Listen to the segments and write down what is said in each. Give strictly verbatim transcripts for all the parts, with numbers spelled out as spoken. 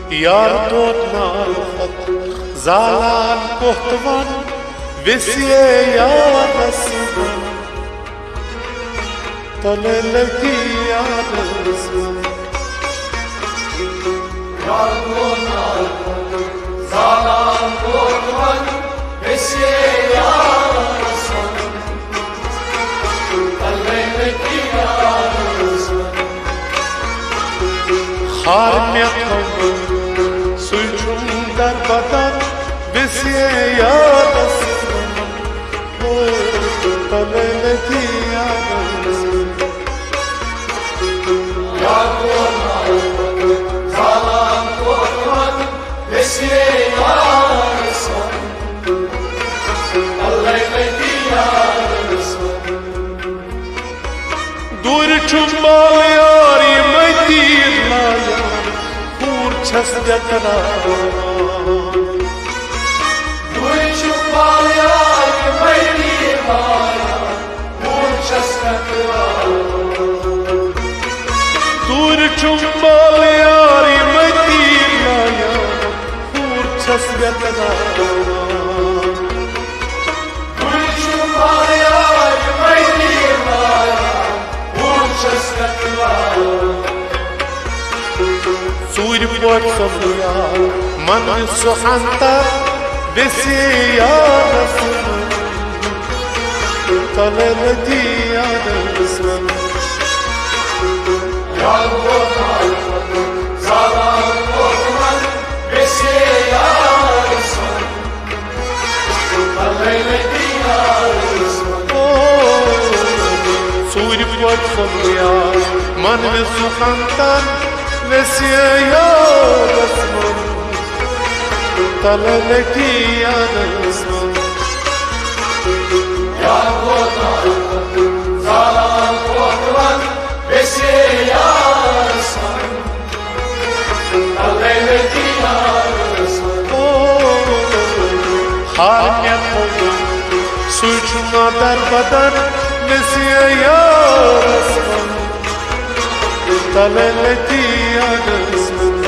یار دود نار کھۄتہٕ زالان کوٚت وَن، ویسے یارس وَن، تلے لگی یارس وَن۔ یار دود نار کھۄتہٕ زالان کوٚت وَن، ویسے یارس وَن۔ خار مےٚ تھوٚو، سُے چھُم دربدر، ویسے یارس وَن۔ او، تلے لگی یارس وَن۔ یار دود نار کھۄتہٕ زالان کوٚت وَن، ویسے یارس وَن۔ دوٗرِ چھُم بال یار یِمے تیٖر لایان، کوٗر چھَس بے قرار۔ دوٗرِ چھُم بال یار یِمے تیٖر لایان، کوٗر چھَس بے قرار۔ دوٗرِ چھُم بال یار یِمے تیٖر لایان، کوٗر چھَس بے قرار۔ دوٗرِ چھُم بال یار یِمے تیٖر لایان، کوٗر چھَس بے قرار۔ ژوٗرِ پٲٹھۍ سمجھیا من سُہ اندر، ویسے یارس وَن، تلے لگی یارس وَن۔ یار دود نار کھۄتہٕ زالان کوٚت وَن، ویسے یارس وَن۔ ژوٗرِ پٲٹھۍ سمجھیا من وِسُکھن تن، ویسے یارس وَن، تلے لگی یارس وَن۔ یار دود نار کھۄتہٕ زالان کوٚت وَن، ویسے یارس وَن۔ ہار مےٚ تھوٚو، سُے چھُ مےٚ دربدر، ویسے یارس وَن، تلے لگی یارس وَن۔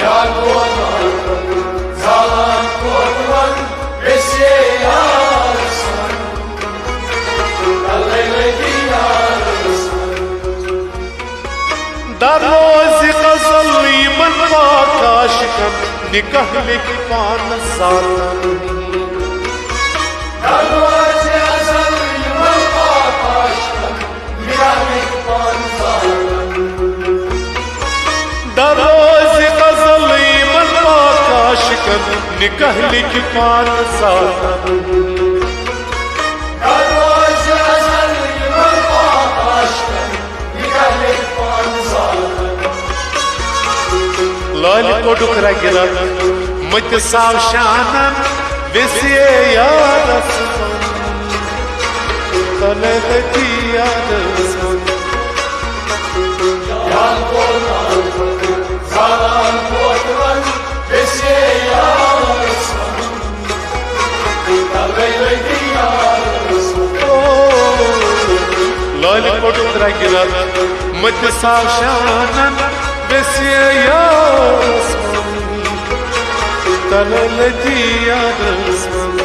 یار دود نار کھۄتہٕ زالان کوٚت وَن، ویسے یارس وَن۔ دروازِ غزل یِمن پاک عاشقن، نکاح لیکھِ پانس ذاتن۔ دروازِ غزل یِمن پاک عاشقن، نکاح لیکھِ پانس ذاتن۔ دروازِ غزل یِمن پاک عاشقن، نکاح لیکھِ پانس ذاتن۔ لالہِ کوٚڈُکھ رگہِ رگ مٔتِس آو شانن، ویسے یارس وَن، تلے لگی یارس وَن۔ لالہِ کوٚڈُکھ رگہِ رگ مٔتِس آو شانن، ویسے یارس وَن، تلے لگی یارس وَن۔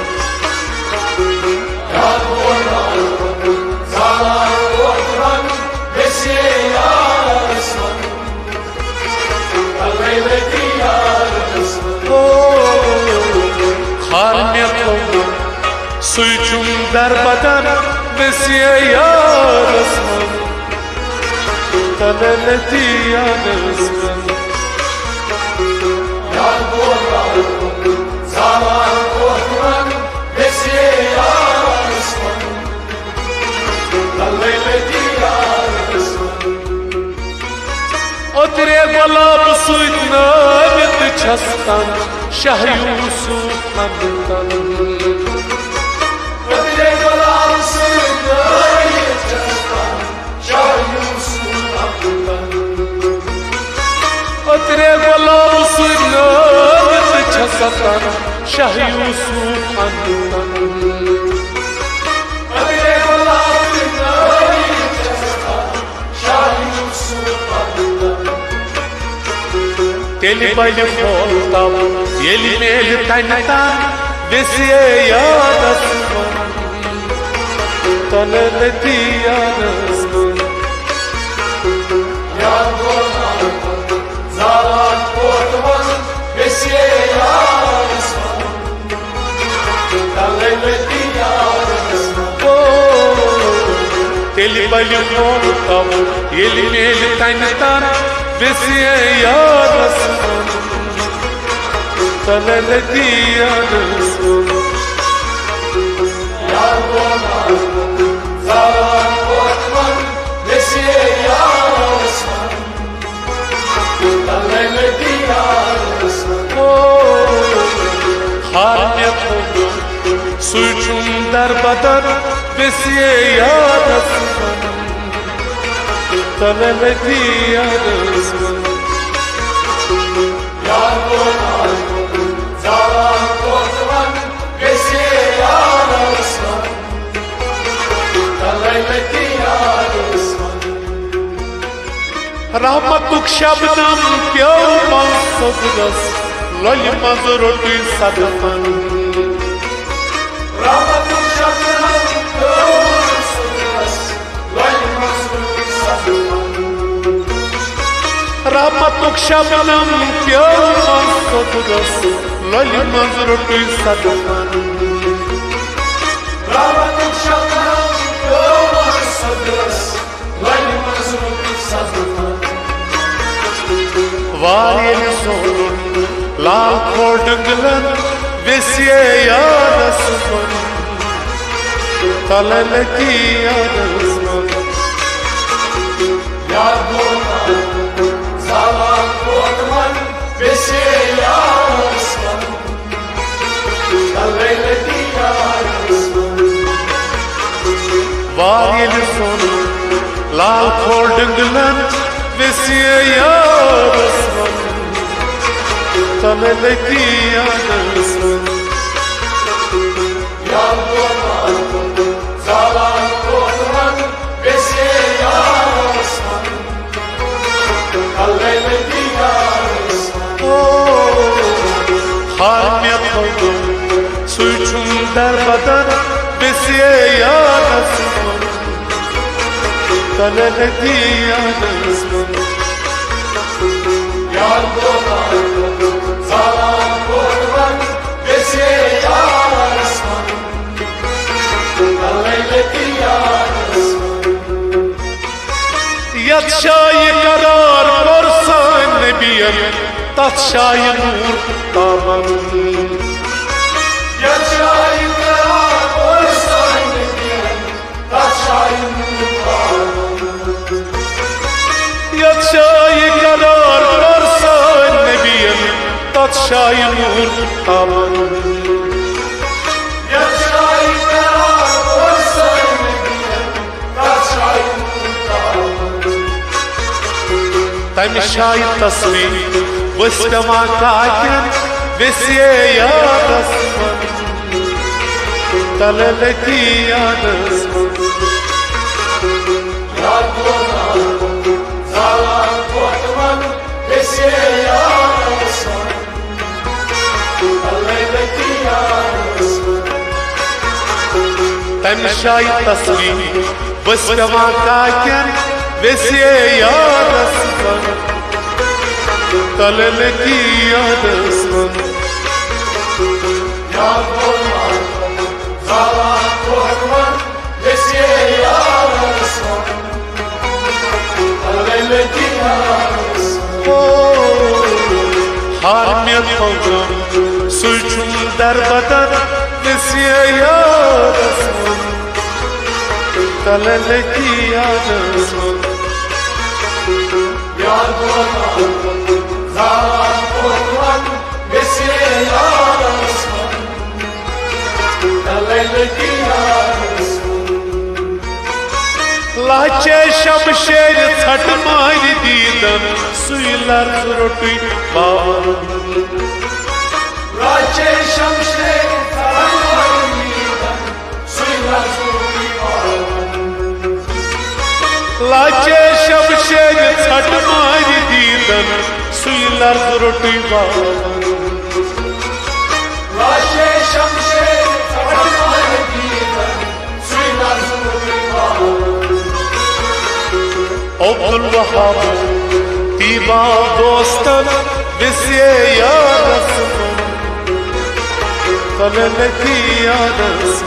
ہار مےٚ تھوٚو، سُے چھُم دربدر، ویسے یارس وَن، تلے لگی یارس وَن۔ اوترے گۄلاب سۭتۍ نٲوِتھ چھس تن شاہ یوسف ہن تن۔ قدرے غلام سۭتۍ نٲوِتھ چھس تن شاہ یوسف ہن تن۔ قدرے غلام سۭتۍ نٲوِتھ چھس تن شاہ یوسف ہن تن۔ قدرے غلام سۭتۍ نٲوِتھ چھس تن شاہ یوسف ہن تن۔ تیٚلہِ بلہِ مول تب، ییٚلہِ میلہِ تنہِ تن ویسے یارس من۔ تلے لتی یارس من۔ یار گوٚو زالان کوتوَل ویسے یارس من۔ تیٚلہِ بلہِ مول تب، ییٚلہِ میلہِ تنہِ تن ویسے یارس من۔ تلے لتی یارس من۔ ہار مےٚ تھوٚو، سُے چھُم دربدر ویسے یارس من۔ تلے لتی یارس من۔ رحمتُک شبنم پیوٚو منصورس، لۄلہِ منٛز روٚٹُے صدفن۔ رحمتُک شبنم پیوٚو منصورس، لۄلہِ منٛز روٚٹُے صدفن۔ وار ییٚلہِ زونُن لال کھوڑ ڈنگلن ویسے یارس من۔ تلے لتی یارس من۔ وار ییٚلہِ زونُن لال کھوڑ ڈنگلن ویسے یارس من۔ تلے لتی یارس من۔ ہار مےٚ تھوٚو، سُے چھُم دربدر ویسے یارس من۔ تلے لتی یارس من۔ یتھ جایہِ قرار کوٚر سٲنۍ نبین، تتھ جایہِ نور تابن۔ یتھ جایہِ قرار کوٚر سٲنۍ نبین، تتھ جایہِ نور تابن۔ یتھ جایہِ قرار کوٚر سٲنۍ نبین، تتھ جایہِ نور تابن۔ یتھ جایہِ قرار کوٚر سٲنۍ نبین، تتھ جایہِ نور تابن۔ تمہِ جایہِ تصویر ؤژھ پٮ۪وان کاکٮ۪ن ویسے یارس من۔ تلے لتی یارس من۔ تمہِ جایہِ تصویر ؤژھ پٮ۪وان کاکٮ۪ن ویسے یارس من۔ تلے لتی یارس من۔ ہار مےٚ تھوٚو، سُے چھُم دربدر ویسے یارس من۔ تلے لتی یارس من۔ چے شمشیر ژھٹ مارِ دیدن، سُے لرز روٚٹُے باوان۔ راچے شمشیر ژھٹ مارِ دیدن، سُے لرز روٚٹُے باوان۔ لاچے شمشیر ژھٹ مارِ دیدن، سُے لرز روٚٹُے باوان۔ لاچے شمشیر ژھٹ مارِ دیدن، عبدالوہاب طیبہ دوستن ویسے یارس، تلے لتی یارس۔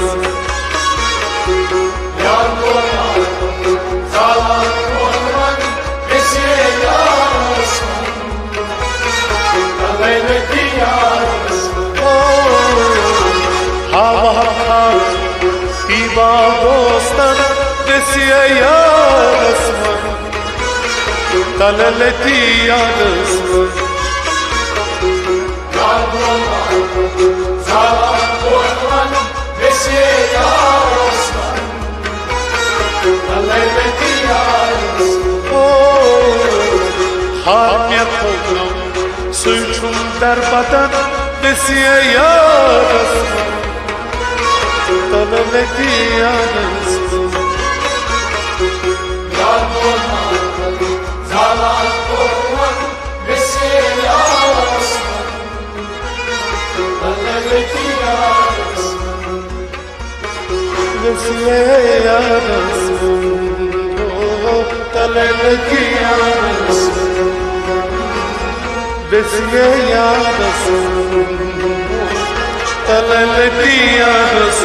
ہاوہا ہاو، طیبہ دوستن دسیے یارس من، تللتی یارس من۔ ہا مےٚ پھوٚکنم سُے چھُم دربدن دٔسیے یارس، تلہٕ لٔتی یارس۔ ویسیے یارس، او، تلے لگی یارس، ویسیے یارس، تلے لگی یارس۔